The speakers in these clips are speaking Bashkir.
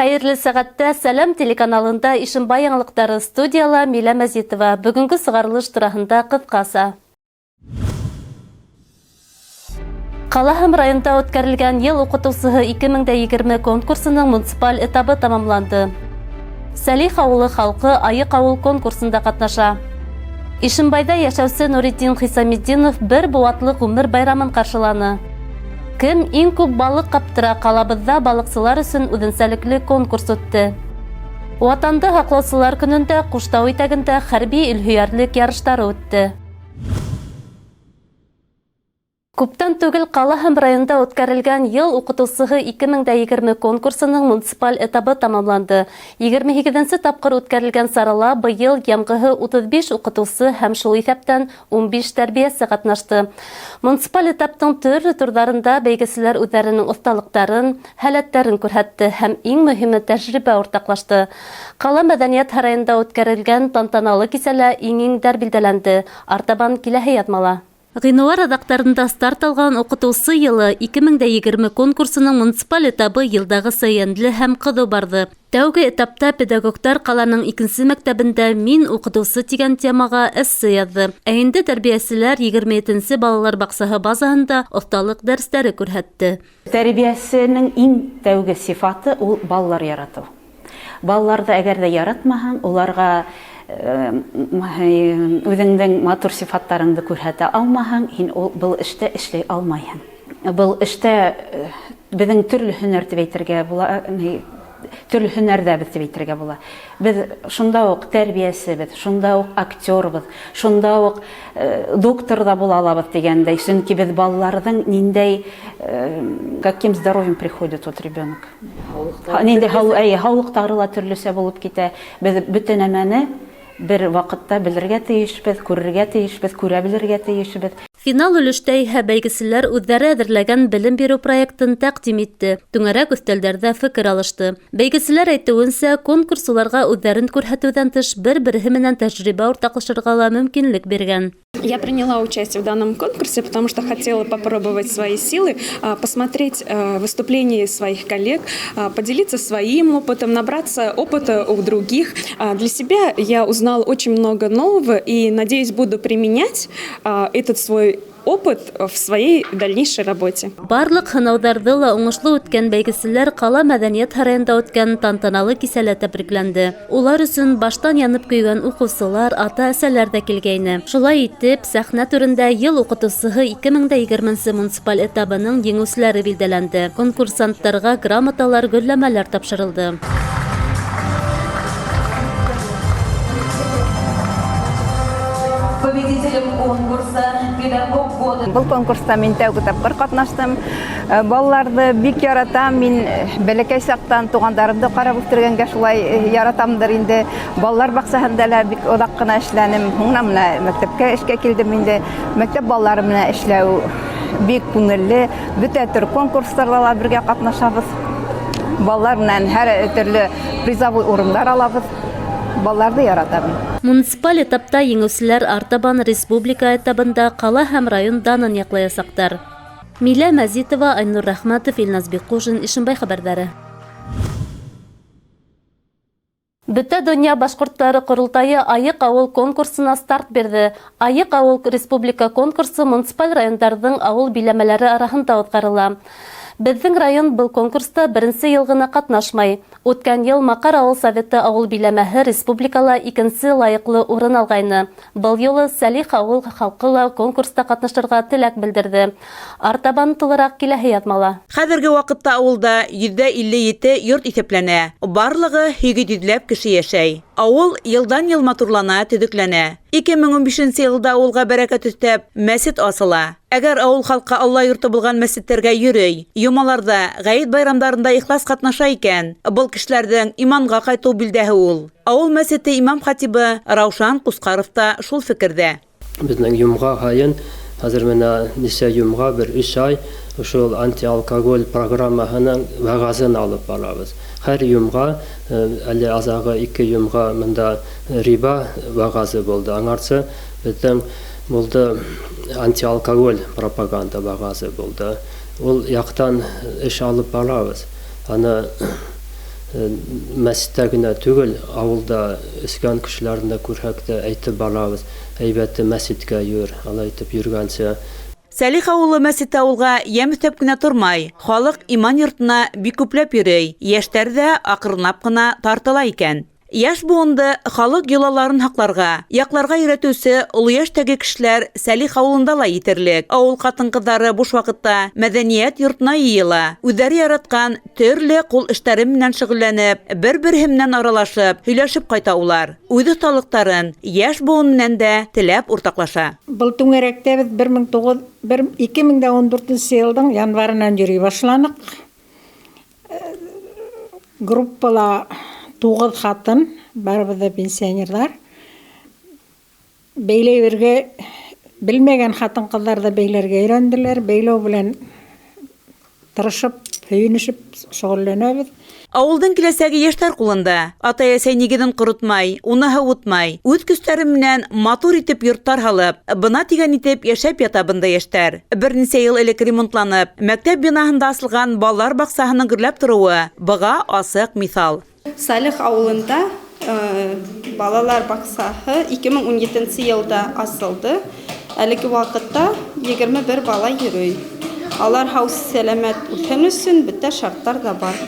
Хәйерле сәғәттә Сәләм телеканалында Ишембай яңылыҡтары студияла Милә Мәзитова. Бөгөнгө сығарылыш тураһында ҡыҫҡаса. Ҡала һәм районда үткәрелгән Йыл уҡытыусыһы 2020 конкурсының муниципаль этабы тамамланды. Сәлих ауылы халҡы Айыҡ ауыл конкурсында ҡатнаша. Ишембайҙа йәшәүсе Нуретдин Хисаметдинов бер быуатлы ғүмер байрамын ҡаршыланы. Кем иң күп балыҡ ҡаптыра ҡалабыҙҙа балыҡсылар өсөн үҙенсәлекле конкурс үтте. Ватанды һаҡлаусылар көнөндә Ҡуштау итәгендә хәрби илһөйәрлек ярыштары үтте. Күптән түгел ҡала һәм районда үткәрелгән Йыл уҡытыусыһы 2020 конкурсының муниципаль этабы тамамланды. 28 нсе тапҡыр үткәрелгән сарала быйыл йәмғеһе 35 уҡытыусы һәм шул иҫәптән 15 тәрбиәсе ҡатнашты. Муниципаль этаптың төрлө турҙарында бәйгеселәр үҙҙәренең оҫталыҡтарын, һәләттәрен күрһәтте һәм иң мөһиме тәжрибә уртаҡлашты. Ҡала мәҙәниәт һарайында үткәрелгән тантаналы кисәлә иң-иңдәр билдәләнде. Артабан киләһе яҙмала. Ғинуар аҙаҡтарында старт алған Уҡытыусы йылы 2020 конкурсының муниципаль этабы йылдағыса йәнле һәм ҡыҙыу барҙы. Тәүге этапта педагогтар ҡаланың икенсе мәктәбендә Мин уҡытыусы тигән темаға эссе яҙҙы. Ә инде тәрбиәселәр 27 нсе балалар баҡсаһы базаһында оҫталыҡ дәрестәре күрһәтте. Тәрбиәсенең иң тәүге сифаты ул балалар яратыу. Балаларҙы әгәр ҙә яратмаһаң, уларға үҙеңдең матур сифаттарыңды күрһәтә алмаһаң, һин ул был эштә эшләй алмайһың. Был эштә беҙҙең төрлө һөнәр тип әйтергә була, төрлө һөнәрҙәбеҙ тип әйтергә була. Беҙ шунда уҡ тәрбиәсебеҙ, шунда уҡ актербыҙ, шунда уҡ доктор ҙа була алабыҙ тигәндәй, сөнки беҙ балаларҙың ниндәй каким здоровьем приходит вот ребенок. Ниндәй әйе, һаулыҡтары ла төрлөсә булып китә. Беҙ бөтә нәмәне бер ваҡытта белергә тейешбеҙ, күрергә тейешбеҙ, күрә белергә тейешбеҙ. Финал өлөштә иһә бәйгеселәр үҙҙәре әҙерләгән белем биреү проектын тәҡдим итте, түңәрәк өҫтәлдәрҙә фекер алышты. Бәйгеселәр әйтеүенсә, конкурс уларға үҙҙәрен күрһәтеүҙән тыш бер-береһе менән тәжрибә уртаҡлашырға ла мөмкинлек биргән. Я приняла участие в данном конкурсе, потому что хотела попробовать свои силы, посмотреть выступления своих коллег, поделиться своим опытом, набраться опыта у других. Для себя я узнала очень много нового и, надеюсь, буду применять этот свой опыт в своей дальнейшей работе. Барлыҡ һынауҙарҙы ла уңышлы үткән бәйгеселәр ҡала мәҙәниәт һарайында үткән тантаналы кисәлә тәбрикләнде. Улар өсөн баштан янып көйгән уҡыусылар, ата-әсәләр ҙә килгәйне. Шулай итеп, сәхнә түрендә Йыл уҡытыусыһы 2020 муниципаль этабының еңеүселәре билдәләнде. Конкурсанттарға грамоталар, гөлләмәләр тапшырылды. Победителем конкурса «Педагог года» Был конкурста мин тәүге тапҡыр ҡатнаштым. Балаларҙы бик яратам. Мин бәләкәй саҡтан туғандарымды ҡарап үҫтергәнгә шулай яратамдыр инде. Балалар баҡсаһында ла бик оҙаҡ ҡына эшләнем. Һуңынан менә мәктәпкә эшкә килдем инде. Мәктәп балалары менән эшләү бик күңелле. Бөтә төр конкурстарҙа ла бергә ҡатнашабыҙ. Балалар менән һәр төрлө призовой урындар алабыҙ. Балаларҙы яратам. Муниципаль этапта еңеүселәр артабан республика этабында ҡала һәм район данын яҡлаясаҡтар. Милә Мәзитова, Айнур Рәхмәтов, Илназ Бикҡужин, Ишембай хәбәрҙәре. Бөтә донъя башҡорттары ҡоролтайы Айыҡ ауыл конкурсына старт бирҙе. Айыҡ ауыл республика конкурсы муниципаль райондарҙың ауыл биләмәләре араһында уҙғарыла. Беҙҙең район был конкурста беренсе йыл ғына ҡатнашмай. Үткән йыл Маҡар ауыл советы ауыл биләмәһе республикала икенсе лайыҡлы урын алғайны. Был юлы Сәлих ауыл халҡы ла конкурста ҡатнашырға теләк белдерҙе. Артабан тулыраҡ киләһе яҙмала. Хәҙерге ваҡытта ауылда 57 йорт иҫәпләнә. Барлығы 800ләп кеше йәшәй. Ауыл йылдан-йыл матурлана, төҙөкләнә. 2015 йылда ауылға бәрәкәт өҫтәп, мәсет асыла. Әгәр ауыл халҡы Алла йорто булған мәсеттәргә йөрөй, йомаларҙа, ғәйет байрамдарында ихлас ҡатнаша икән, был кешеләрҙең иманға ҡайтыу билдәһе ул. Ауыл мәсете имам хатибы Раушан Ҡусҡаров та шул фекерҙә. Беҙҙең йомға һайын, хәҙер менә нисә йомға, бер 3 ай ошол антиалкоголь программаһының вәғазын алып барабыҙ. Һәр йомға, әле аҙағы 2 йомға мында риба вәғазы булды. Аңарсы беҙҙең булды антиалкоголь пропаганда вәғазы булды. Ул яҡтан эш алып барабыҙ. Аны Мәсеттә генә түгел, авылда эскән кешеләрне дә күрһәк тә әйтеп барабыз, әйбәте мәсеткә йөр, алай итеп йөргәнче. Сәлих авылы мәсете авылга ямь өстәп кенә тормай, халык иман йортына бик күпләп йөри, яшьтәр дә акрынлап кына тартыла икән. Яшь буынды халык йолаларын һакларга, якларга өйрәтүче олы яшьтәге кешеләр Сәлих авылында ла етерлек. Авыл хатын-кызлары буш вакытта мәдәният йортына йыела, үзләре яраткан төрле кул эшләре менән шөгыльләнеп, бер-береһе менән аралашып, һөйләшеп кайта улар. Үз осталыктарын яшь буын менән дә теләп уртаклаша. Был түңәрәктә без 1900 2014 елның январыннан йөри башланык. Группала 9 хатын, барыбыз да пенсионерлар. Бәйләүергә белмәгән хатын-кызлар да бәйләргә өйрәнделәр. Бәйләү белән тырышып, һөенешеп шөгыльләнәбез. Авылдың киләсәге яшьләр кулында. Атай-әсәй нигеҙен ҡоротмай, уныһы утмай. Үҙ көстәре менән матур итеп йорттар һалып, бына тигән итеп йәшәп ята бында йәштәр. Бер нисә йыл элек ремонтланып, мәктәп бинаһында асылған балалар баҡсаһының гөрләп тороуы быға асыҡ миҫал. Салих ауылында балалар баҡсаһы 2017 йылда асылды. Әлеге ваҡытта 21 бала йөрөй. Алар һау сәләмәт үҫһен өсөн бөтә шарттар ҙа бар.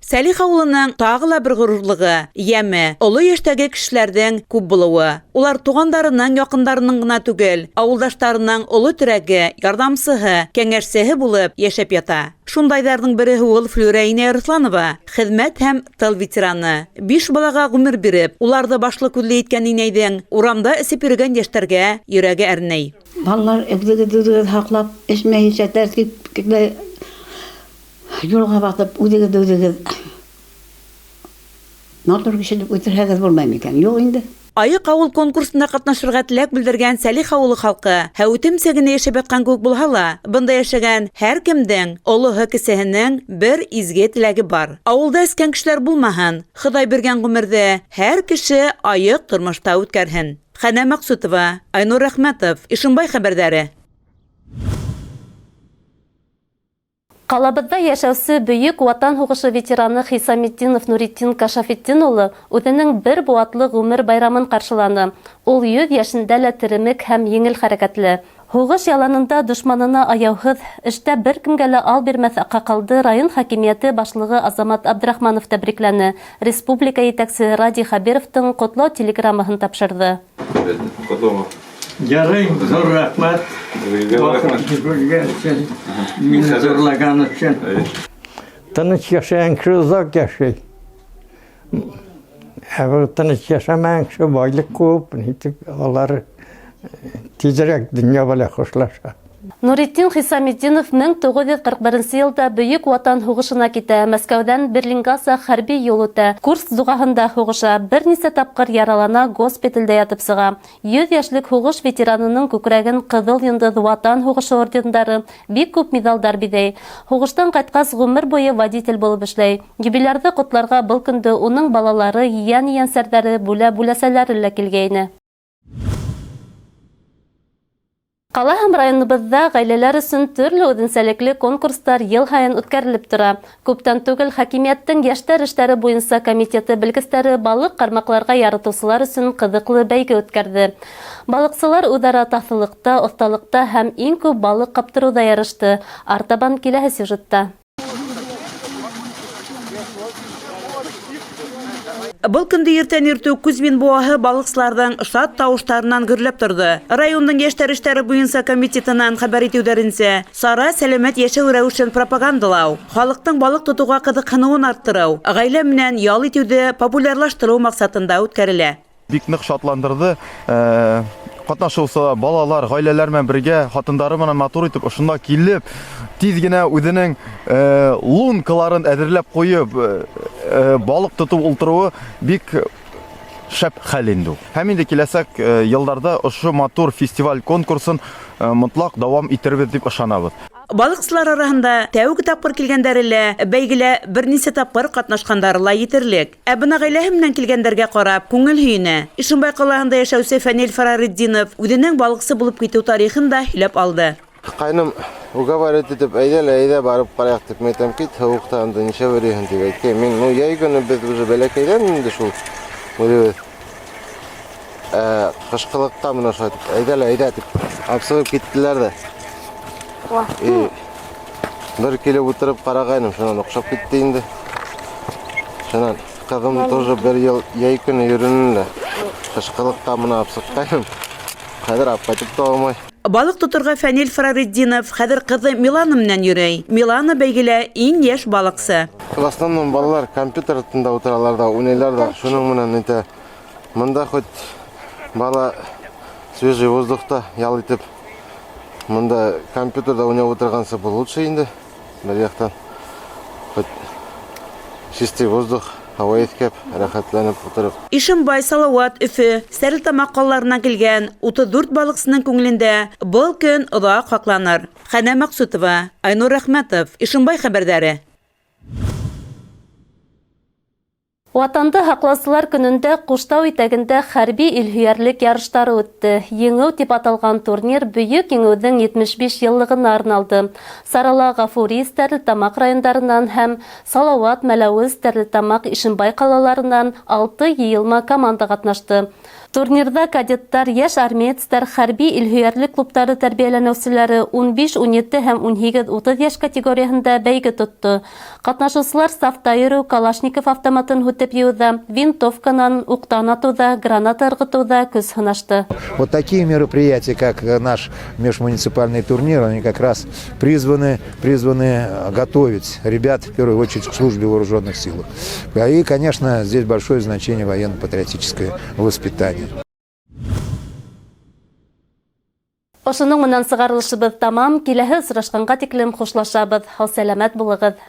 Сәлих ауылының тағы ла бер ғорурлығы, йәме, оло йәштәге кешеләрҙең күп булыуы. Улар туғандарының, яҡындарының ғына түгел, ауылдаштарының оло терәге, ярҙамсыһы, кәңәшсеһе булып йәшәп ята. Шундайҙарҙың береһе ул Флүрә инәй Арыҫланова, хеҙмәт һәм тыл ветераны. 5 балаға ғүмер биреп, уларҙы башлы күҙле иткән инәйҙең урамда эсеп йөрөгән йәштәргә йөрәге әрней. Балалар үҙегеҙ һаҡлап, эсмәйенсә тәртипле юлға баҫып, үҙегеҙ матур кеше дип үҫтерһәгеҙ булмай микән? Юҡ инде. Айыҡ ауыл конкурсында ҡатнашырға теләк белдергән Сәлих ауылы халҡы һәүетемсә генә йәшәп ятҡан кеүек булһа ла, бында йәшәгән һәр кемдең, олоһо кесеһенең бер изге теләге бар. Ауылда эскән кешеләр булмаһын, Хоҙай биргән ғүмерҙе һәр кеше айыҡ тормошта үткәрһен. Хәнә Маҡсутова, Айнур Рәхмәтов, Ишембай хәбәрҙәре. Ҡалабыҙҙа йәшәүсе Бөйөк Ватан һуғышы ветераны Хисаметдинов Нуритдин Кашафетдин улы үҙенең бер быуатлы ғүмер байрамын ҡаршыланы. Ул 100 йәшендә лә теремек һәм еңел хәрәкәтле. Һуғыш яланында дошманына аяуһыҙ, эштә бер кемгә лә ал бирмәҫ аҡһаҡалды район хакимиәте башлығы Азамат Абдрахманов тәбрикләне. Республика етәксеһе Радий Хәбировтың ҡотлау телеграммаһын тапшырҙы. Ярай, ҙур рәхмәт. Ваҡыт бүлгән өсөн, мине ҙурлаған өсөн. Тыныс йәшәгән кеше оҙаҡ йәшәй. Ә был тыныс йәшәмәгән кеше байлыҡ ҡыуып, нитеп алар тиҙерәк донъя белән хушлаша. Нуритдин Хисаметдинов 1941 йылда Бөйөк Ватан һуғышына китә. Мәскәүҙән Берлингаса хәрби юл үтә. Курск дуғаһында һуғыша, бер нисә тапҡыр яралана, госпиталдә ятып сыға. 100 йәшлек һуғыш ветеранының күкрәген Ҡыҙыл Йондоҙ Ватан һуғышы ордендары, бик күп миҙалдар биҙәй. Һуғыштан ҡайтҡас ғүмер буйы водитель булып эшләй. Юбилярҙы ҡотларға был көндө уның балалары, ейән-ейәнсәрҙәре, бүлә-бүләсәләре лә килгәйне. Ҡала һәм районыбыҙҙа ғаиләләр өсөн төрлө үҙенсәлекле конкурстар йыл һайын үткәрелеп тора. Күптән түгел хакимиәттең йәштәр эштәре буйынса комитеты белгестәре балыҡ ҡармаҡларға яратыусылар өсөн ҡыҙыҡлы бәйге үткәрҙе. Балыҡсылар үҙ-ара таҫлылыҡта, оҫталыҡта һәм иң күп балыҡ ҡаптырыуҙа ярышты. Артабан киләһе сюжетта. Был көндө иртән иртүк Кузьмин быуаһы балыҡсыларҙың шат тауыштарынан гөрләп торҙо. Райондың йәштәр эштәре буйынса комитетынан хәбәр итеүҙәренсә, сара сәләмәт йәшәү рәүешен пропагандалау, халыҡтың балыҡ тотоуға ҡыҙыҡһыныуын арттырыу, ғаилә менән ял итеүҙе популярлаштырыу маҡсатында үткәрелә. Бик ныҡ шатландырҙы. Ҡатнашыусылар, балалар, ғаиләләр менән бергә хатындары менән матур итеп ошонда килеп, тиҙ генә үҙенең лункаларын әҙерләп ҡуйып, балыҡ тотоп ултырыуы бик шәп хәл инде ул. Һәм инде киләсәк йылдарҙа ошо матур фестиваль конкурсын мотлаҡ дауам итербеҙ тип ышанабыҙ. Балыҡсылар араһында тәүге тапҡыр килгәндәре лә, бәйгелә бер нисә тапҡыр ҡатнашҡандары ла етерлек. Ә бына ғаиләһе менән килгәндәргә ҡарап күңел һөйөнә. Ишембай ҡалаһында йәшәүсе Фәнил Фараретдинов үҙенең балыҡсы булып китеү тарихын да һөйләп алды. Ҡайным уговаривать итеп, әйҙә лә, әйҙә барып ҡарайыҡ тип, мин әйтәм, кит, һыуыҡта анда нишләп йөрөйһөң тип әйткән. Мин, ну, йәй көнө беҙ уже бәләкәйҙән инде шул үҙебеҙ. Ә ҡышҡылыҡҡа менә шулай итеп, әйҙә лә, әйҙә тип алып сығып киттеләр ҙә. И бер килеп ултырып ҡарағайным, шунан оҡшап китте инде. Шунан ҡыҙым тоже бер йыл йәй көнө йөрөнө лә, ҡышҡылыҡҡа менә алып сыҡҡайным. Хәҙер алып ҡайтып та алмай. Балыҡ тоторға Фәнил Фараретдинов хәҙер ҡыҙы Милана менән йөрөй. Милана бәйгелә иң йәш балыҡсы. В основном балалар компьютер артында утыралар да, уйныйлар да, шуның менән нитә. Монда хоть бала свежий воздухта ял итеп, монда компьютерда уйнап утыргансы бу лучше инде. Бер яктан хоть чистый воздух, һава иҫкәп, рәхәтләнеп утырып. Ишембай, Салават, Өфө, Стәрлетамаҡ ҡалаларынан килгән 34 балыҡсының күңелендә был көн оҙаҡ һаҡланыр. Хәнә Мәҡсүтова, Айнур Рәхмәтов, Ишембай хәбәрҙәре. Ватанды һаҡлаусылар көнөндә Ҡуштау итәгендә хәрби илһөйәрлек ярыштары үтте. Еңеү тип аталған турнир Бөйөк Еңеүҙең 75 йыллығына арналды. Сарала Ғафури, Стәрлетамаҡ райондарынан һәм Салауат, Мәләүез, Стәрлетамаҡ, Ишембай ҡалаларынан 6 йыйылма команда ҡатнашты. Турнирҙа кадеттар, йәш армеецтар, хәрби илһөйәрлек клубтары тәрбиәләнеүселәре 15, 17 һәм 18-30 йәш категорияһында бәйге тотто. Ҡатнашыусылар сафта йөрөү, Калашников автоматын һүтеп йыйыуҙа, винтовканан уҡтан атыуҙа, граната ырғытыуҙа көс һынашты. Вот такие мероприятия, как наш межмуниципальный турнир, они как раз призваны готовить ребят, в первую очередь, к службе в вооруженных силах. И, конечно, здесь большое значение военно-патриотическое воспитание. Ошоноң менән сығарылышыбыҙ тамам. Киләһе осрашҡанға тиклем хушлашабыҙ. Һау-сәләмәт булығыҙ.